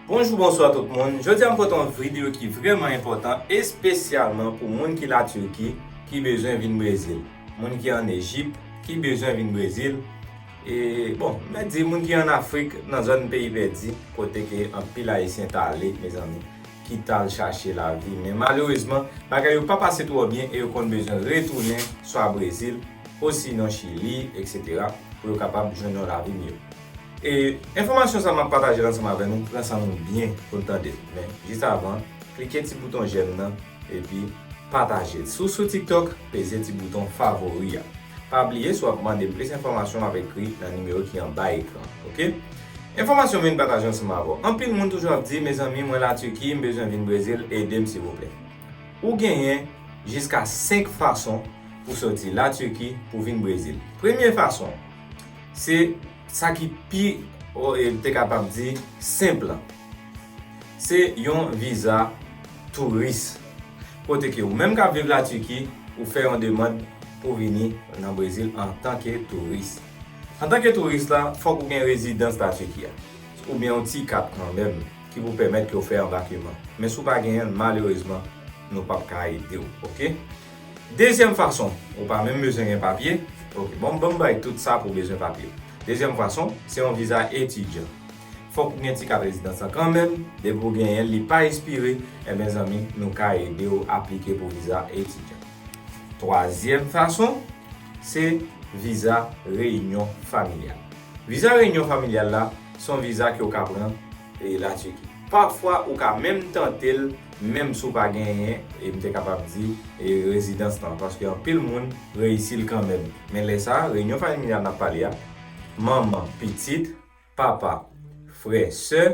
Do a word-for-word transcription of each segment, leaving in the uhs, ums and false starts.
Bonjou, bonswa tout moun. Jodi a m pote yon videyo ki vrèman enpòtan, espesyalman pou moun ki Latiki, ki bezwen vin Brezil. Moun ki ann Ejip, ki bezwen vin Brezil. E, bon, m mèt di moun ki ann Afrik, nan zòn peyi pèdi, kote ke anpil Ayisyen t ale, mezanmi, ki t al chache lavi. Men malerezman, bagay yo pa pase twò byen e yo konn bezwen retounen swa Brezil, osinon Chili, etsetera, pou yo kapab jwenn yon lavi miyò. E enfòmasyon sa m ap pataje l ansanm avè nou, pran san nou byen pou n tande l. Men, jis avan, klike ti bouton j'aime nan, epi pataje l. Si w sou TikTok, peze ti bouton favori a. Pa bliye, si w ap mande m plis enfòmasyon, w ap ekri nan nimewo ki anba ekran, oke? Enfòmasyon m vin pataje ansanm avè w. Anpil moun toujou ap di, mezanmi, mwen Latiki, m bezwen vin Brezil, ede m silvouplè. Ou genyen jiska senk fason pou soti Latiki pou vin Brezil. Premye fason, se sa ki pi, o, e, te kapab di, senp lan. Se yon viza touris. Kote ke ou menm k ap viv Latiki, ou fè yon demann pou vini nan Brezil antanke touris. Antanke touris la, fòk ou gen rezidans Latiki a, oubyen yon ti kat kanmenm ki pou pèmèt ke w fè anbakeman. Men si w pa genyen l, malerezman, nou p ap ka ede w, oke? Dezyèm fason, ou pa menm bezwen gen papye. Oke, bon, ban m bay tout sa pou bezwen papye. Dezyèm fason, se yon viza etidyan. Fòk ou gen ti kat rezidans lan kanmenm. Depi w genyen l, li pa ekspire, enben zanmi, nou ka ede w aplike pou viza etidyan. Twazyèm fason, se viza reyinyon familyal. Viza reyinyon familyal la, se yon viza ke w ka pran, e, Latiki. Pafwa, ou ka menm tante l, menm si w pa genyen, e, m te kapab di, e, rezidans lan, paske anpil moun reyisi l kanmenm. Men lè sa a, reyinyon familyal n ap pale a, manman, pitit, papa, frè, sè,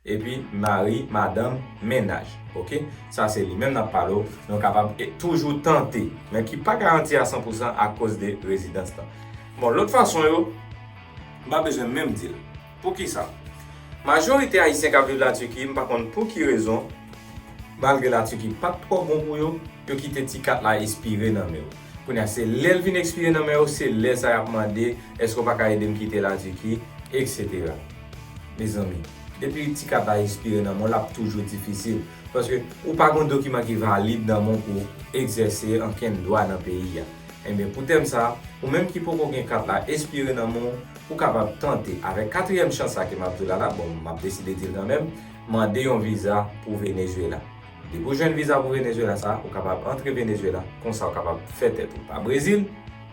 epi mari, madanm, mennaj. Oke? Sa se li menm n ap pale w, nou kapab, e, toujou tante, men ki pa garanti a san pou san akoz de rezidans lan. Bon, lòt fason yo, m pa bezwen menm di l. Poukisa? Majorite Ayisyen k ap viv Latiki, m pa konn pou ki rezon, malgre Latiki pa t twò bon pou yo, yo kite ti kat la ekspire nan men yo. Kounye a, se lè l vin ekspire nan men yo, se lè sa y ap mande, èske w pa ka ede m kite Latiki, etsetera. Mezanmi, depi ti kat la ekspire nan men w, l ap toujou difisil. Paske ou pa gen yon dokiman ki valid nan men w pou w egzèse ankenn dwa nan peyi a. Enben, pou tèm sa a, ou menm ki poko gen kat la ekspire nan men w, ou kapab tante avèk katriyèm chans sa ke m ap di w la la, bon, m ap deside di l kanmenm, mande yon viza pou Venezuela. Depi w jwenn viza pou Venezuela sa, ou kapab antre Venezuela, konsa w kapab fè tèt ou pa Brezil,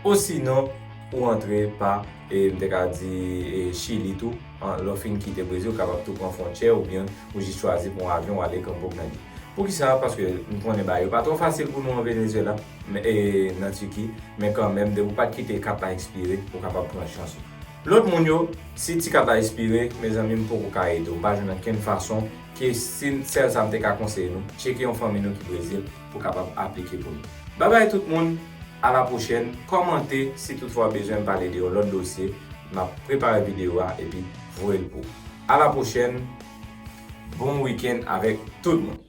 osinon ou antre pa, e, m te ka di, e, Chili tou. An, lè w fin kite Brezil, ou kapab tou pran fwontyè oubyen ou jis chwazi pran yon avyon w ale Campo Grande. Poukisa? Paske m konnen bagay yo pa twò fasil pou nou an Venezuela, men, e, nan Tiki, men kanmenm, depi w pa t kite kat la ekspire, ou kapab pran chans ou. Lòt moun yo, si ti kat la ekspire, mezanmi, m poko ka ede w. M pa jwenn ankenn fason ke si sèl sa m te ka konseye nou, tcheke yon fanmi nou ki Brezil pou kapab aplike pou nou. Babay tout moun, a la pwochèn, kòmante si toutfwa w bezwen m pale de yon lòt dosye, m ap prepare videyo a epi voye l pou ou. A la pwochèn, bon wikenn avèk tout moun.